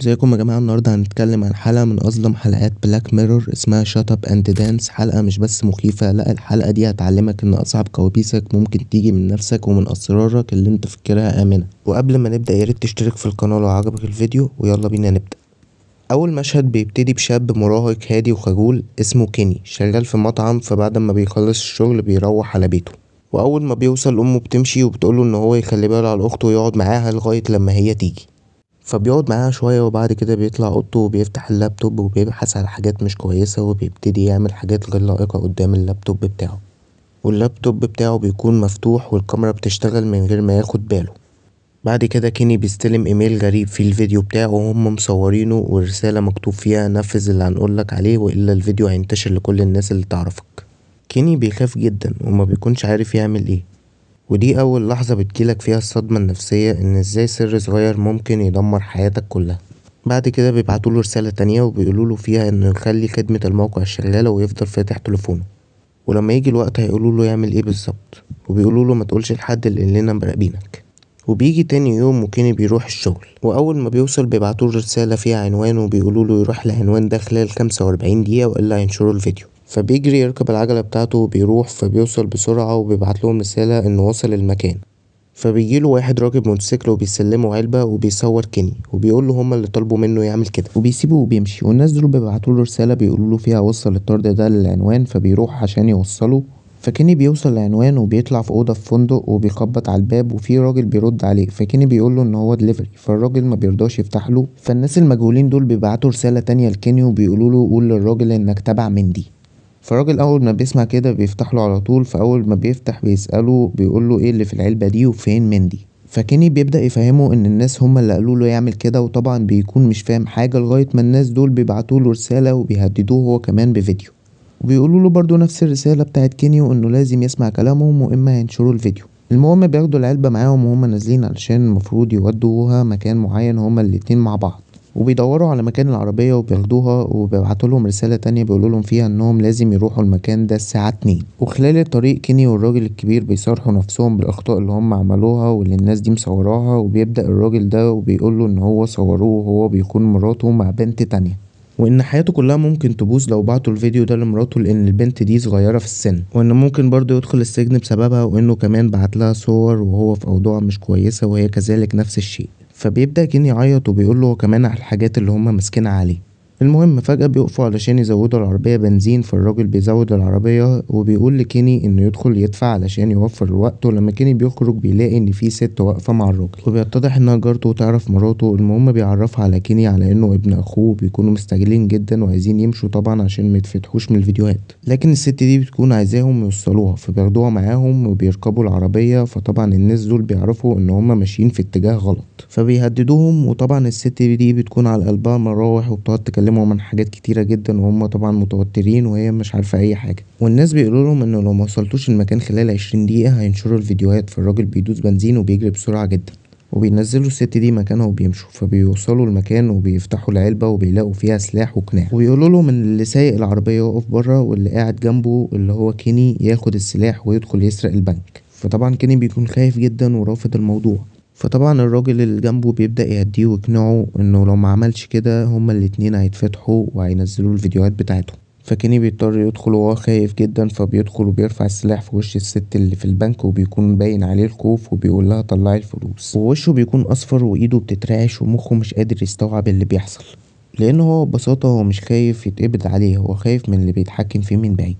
ازيكم يا جماعة؟ النهاردة هنتكلم عن حلقة من أظلم حلقات Black Mirror اسمها Shut Up and Dance. حلقة مش بس مخيفة، لا الحلقة دي هتعلمك ان أصعب كوابيسك ممكن تيجي من نفسك ومن أسرارك اللي انت فاكرها آمنة. وقبل ما نبدأ ياريت تشترك في القناة لو عجبك الفيديو، ويلا بينا نبدأ. أول مشهد بيبتدي بشاب مراهق هادي وخجول اسمه كيني، شغال في مطعم. فبعد ما بيخلص الشغل بيروح على بيته، وأول ما بيوصل أمه بتمشي وبتقوله إن هو يخلي باله على أخته ويقعد معاها لغاية لما هي تيجي. فبيقعد معاها شوية وبعد كده بيطلع أوضته وبيفتح اللابتوب وبيبحث على حاجات مش كويسة، وبيبتدي يعمل حاجات غير لائقة قدام اللابتوب بتاعه، واللابتوب بتاعه بيكون مفتوح والكاميرا بتشتغل من غير ما ياخد باله. بعد كده كيني بيستلم ايميل غريب في الفيديو بتاعه وهم مصورينه، والرسالة مكتوب فيها نفذ اللي هنقولك عليه وإلا الفيديو هينتشر لكل الناس اللي تعرفك. كيني بيخاف جدا وما بيكونش عارف يعمل ايه، ودي اول لحظة بتجيلك فيها الصدمة النفسية ان ازاي سر صغير ممكن يدمر حياتك كلها. بعد كده بيبعتوله رسالة تانية وبيقولوله فيها انه يخلي خدمة الموقع شغالة ويفضل فاتح تليفونه، ولما يجي الوقت هيقولوله يعمل ايه بالظبط، وبيقولوله ما تقولش لحد لاننا مراقبينك. وبيجي تاني يوم وكيني بيروح الشغل، واول ما بيوصل بيبعتوله رسالة فيها عنوان وبيقولوله يروح العنوان ده خلال 45 دقيقة والا هينشروا الفيديو. فبيجري يركب العجلة بتاعته وبيروح، فبيوصل بسرعة وبيبعت لهم رسالة انه وصل المكان. فبيجيله واحد راكب موتوسيكل وبيسلمه علبة وبيصور كيني وبيقول له هما اللي طلبوا منه يعمل كده، وبيسيبه وبيمشي. والناس دول بيبعتوا له رسالة بيقولوا له فيها وصل الطرد ده للعنوان، فبيروح عشان يوصله. فكيني بيوصل العنوان وبيطلع في أوضة في فندق وبيخبط على الباب، وفي راجل بيرد عليه. فكيني بيقول له ان هو دليفري، فالراجل ما بيرضاش يفتح له. فالناس المجهولين دول بيبعتوا رسالة تانية لكيني وبيقولوا له قول للراجل انك تبع مندي. فالراجل اول ما بيسمع كده بيفتح له على طول. فاول ما بيفتح بيسأله بيقول له ايه اللي في العلبة دي وفين مندي. فكيني بيبدأ يفهمه ان الناس هم اللي قالوا له يعمل كده، وطبعا بيكون مش فاهم حاجة لغاية ما الناس دول بيبعتوا له رسالة وبيهددوه هو كمان بفيديو، وبيقولوا له برضو نفس الرسالة بتاعت كيني وانه لازم يسمع كلامهم واما هينشروا الفيديو. المهم بياخدوا العلبة معاهم وهم نازلين علشان المفروض يودوها مكان معين هما الاتنين مع بعض، وبيدوروا على مكان العربية وبياخدوها، وبيبعتوا لهم رسالة تانية بيقولوا لهم فيها انهم لازم يروحوا المكان ده الساعة 2. وخلال الطريق كيني والراجل الكبير بيصارحوا نفسهم بالأخطاء اللي هم عملوها واللي الناس دي مصوراها، وبيبدأ الراجل ده وبيقول له ان هو صوروه وهو بيكون مراته مع بنت تانية، وان حياته كلها ممكن تبوظ لو بعتوا الفيديو ده لمراته لان البنت دي صغيرة في السن، وان ممكن برضه يدخل السجن بسببها، وانه كمان بعت لها صور وهو في اوضاع مش كويسة وهي كذلك نفس الشيء. فبيبدأ كيني يعيط وبيقول له كمان على الحاجات اللي هما ماسكينها عليه. المهم فجأة بيقفوا علشان يزودوا العربية بنزين، فالراجل بيزود العربية وبيقول لكيني انه يدخل يدفع علشان يوفر الوقت. ولما كيني بيخرج بيلاقي ان في ست واقفة مع الراجل، وبيتضح انها جارته وتعرف مراته. المهم بيعرفها على كيني على انه ابن اخوه، بيكونوا مستعجلين جدا وعايزين يمشوا طبعا عشان ما يتفتحوش من الفيديوهات، لكن الست دي بتكون عايزاهم يوصلوها، فبياخدوها معاهم وبيركبوا العربية. فطبعا الناس دول بيعرفوا ان هما ماشيين في اتجاه غلط فبيهددوهم، وطبعا الست دي بتكون على قلبها مراوح وبتقعد تكلمهم من حاجات كتيرة جدا، وهم طبعا متوترين وهي مش عارفة اي حاجة. والناس بيقولوا لهم انه لو ما وصلتوش المكان خلال 20 دقيقة هينشروا الفيديوهات. فالراجل بيدوس بنزين وبيجري بسرعة جدا، وبينزلوا الست دي مكانها وبيمشوا. فبيوصلوا المكان وبيفتحوا العلبة وبيلاقوا فيها سلاح وقناع، وبيقولوا لهم ان اللي سايق العربية يقف بره واللي قاعد جنبه اللي هو كيني ياخد السلاح ويدخل يسرق البنك. فطبعا كيني بيكون خايف جدا ورافض الموضوع، فطبعا الراجل اللي جنبه بيبدأ يهديه ويقنعه انه لو ما عملش كده هما الاتنين هيتفتحوا وهينزلوا الفيديوهات بتاعتهم. فكيني بيضطر يدخل وهو خايف جدا، فبيدخل وبيرفع السلاح في وش الست اللي في البنك، وبيكون باين عليه الخوف وبيقول لها طلعي الفلوس، ووشه بيكون اصفر وايده بتترعش ومخه مش قادر يستوعب اللي بيحصل، لانه هو ببساطة هو مش خايف يتقبض عليه، هو خايف من اللي بيتحكم فيه من بعيد،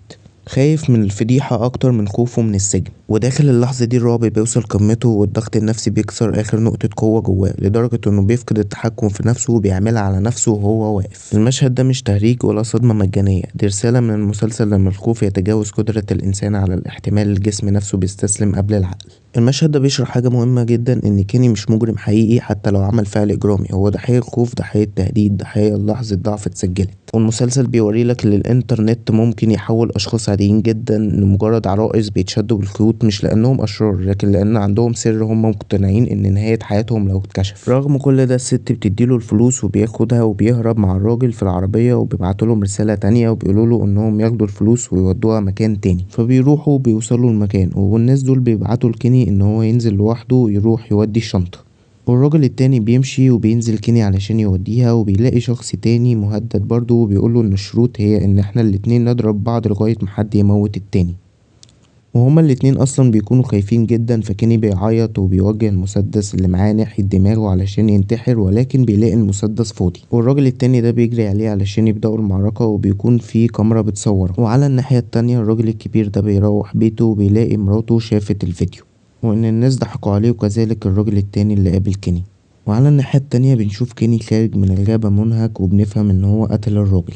خايف من الفضيحة أكتر من خوفه من السجن. وداخل اللحظة دي الرعب بيوصل قمته والضغط النفسي بيكسر آخر نقطة قوة جواه، لدرجة إنه بيفقد التحكم في نفسه وبيعملها على نفسه وهو واقف. المشهد ده مش تهريج ولا صدمة مجانية، دي رسالة من المسلسل لما الخوف يتجاوز قدرة الإنسان على الاحتمال، الجسم نفسه بيستسلم قبل العقل. المشهد ده بيشرح حاجة مهمة جدا، إن كيني مش مجرم حقيقي حتى لو عمل فعل إجرامي، هو ضحية خوف، ضحية تهديد، ضحية لحظة ضعف اتسجلت. والمسلسل بيوري لك إن الإنترنت ممكن يحول أشخاص عاديين جدا لمجرد عرائس بيتشدوا بالخيوط، مش لأنهم أشرار لكن لأن عندهم سر هم مقتنعين إن نهاية حياتهم لو اتكشف. رغم كل ده الست بتديله الفلوس وبياخدها وبيهرب مع الراجل في العربية، وبيبعتوا لهم رسالة تانية وبيقولوا له إنهم ياخدوا الفلوس ويودوها مكان تاني. فبيروحوا بيوصلوا المكان، والناس دول بيبعتوا لكيني إن هو ينزل لوحده يروح يودي الشنطة. والراجل التاني بيمشي وبينزل كيني علشان يوديها، وبيلاقي شخص تاني مهدد برضه وبيقوله ان الشروط هي ان احنا الاتنين نضرب بعض لغاية ما حد يموت التاني، وهما الاتنين اصلا بيكونوا خايفين جدا. فكيني بيعيط وبيوجه المسدس اللي معاه ناحية دماغه علشان ينتحر، ولكن بيلاقي المسدس فاضي، والراجل التاني ده بيجري عليه علشان يبدأوا المعركة، وبيكون في كاميرا بتصوره. وعلى الناحية التانية الراجل الكبير ده بيروح بيته وبيلاقي مراته شافت الفيديو وان الناس ضحكوا عليه، وكذلك الراجل التاني اللي قابل كيني. وعلى الناحية التانية بنشوف كيني خارج من الغابة منهك، وبنفهم ان هو قتل الراجل.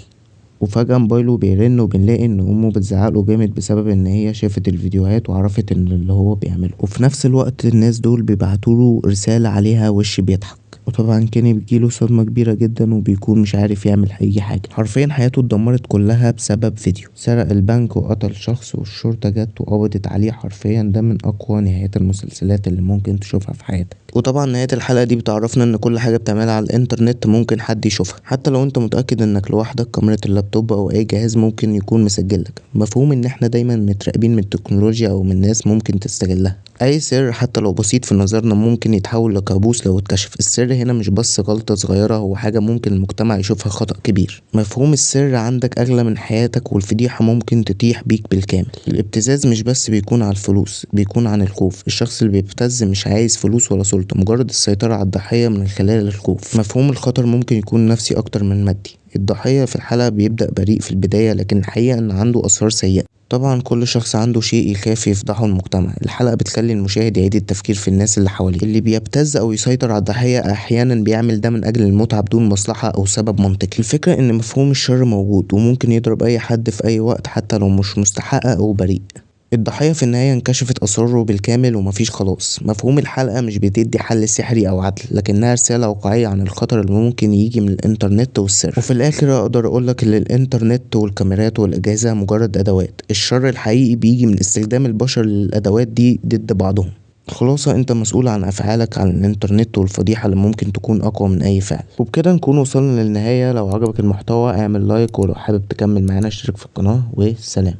وفجأة موبايله بيرن وبنلاقي ان امه بتزعقله جامد بسبب ان هي شافت الفيديوهات وعرفت ان اللي هو بيعمله. وفي نفس الوقت الناس دول بيبعتوله رسالة عليها وش بيضحك، وطبعا كيني بيجيله صدمة كبيرة جدا وبيكون مش عارف يعمل اي حاجة. حرفيا حياته اتدمرت كلها بسبب فيديو. سرق البنك وقتل شخص والشرطة جت وقبضت عليه. حرفيا ده من اقوى نهايات المسلسلات اللي ممكن تشوفها في حياتك. وطبعا نهاية الحلقة دي بتعرفنا ان كل حاجة بتعملها على الانترنت ممكن حد يشوفها، حتى لو انت متأكد انك لوحدك. كاميرا اللابتوب او اي جهاز ممكن يكون مسجلك. مفهوم ان احنا دايما متراقبين من التكنولوجيا او من ناس ممكن تستغلها. اي سر حتى لو بسيط في نظرنا ممكن يتحول لكابوس لو اتكشف. السر هنا مش بس غلطة صغيرة، هو حاجة ممكن المجتمع يشوفها خطأ كبير. مفهوم السر عندك اغلى من حياتك، والفضيحة ممكن تطيح بيك بالكامل. الابتزاز مش بس بيكون على الفلوس، بيكون عن الخوف. الشخص اللي بيبتز مش عايز فلوس ولا سلطة، مجرد السيطرة على الضحية من خلال الخوف. مفهوم الخطر ممكن يكون نفسي اكتر من مادي. الضحية في الحالة بيبدأ بريء في البداية، لكن الحقيقة ان عنده أسرار سيئة. طبعا كل شخص عنده شيء يخاف يفضحه المجتمع. الحلقة بتخلي المشاهد يعيد التفكير في الناس اللي حواليه. اللي بيبتز او يسيطر على الضحية احيانا بيعمل ده من اجل المتعة بدون مصلحة او سبب منطقي. الفكرة ان مفهوم الشر موجود وممكن يضرب اي حد في اي وقت حتى لو مش مستحق او بريء. الضحية في النهاية انكشفت أسراره بالكامل ومفيش خلاص. مفهوم الحلقة مش بتدي حل سحري أو عدل، لكنها رسالة واقعية عن الخطر اللي ممكن يجي من الإنترنت والسر. وفي الآخر أقدر أقولك إن الإنترنت والكاميرات والأجهزة مجرد أدوات، الشر الحقيقي بيجي من استخدام البشر للأدوات دي ضد بعضهم. الخلاصة انت مسؤول عن افعالك على الانترنت والفضيحة اللي ممكن تكون اقوى من اي فعل. وبكده نكون وصلنا للنهاية. لو عجبك المحتوى اعمل لايك، ولو حابب تكمل معانا اشترك في القناة، وسلام.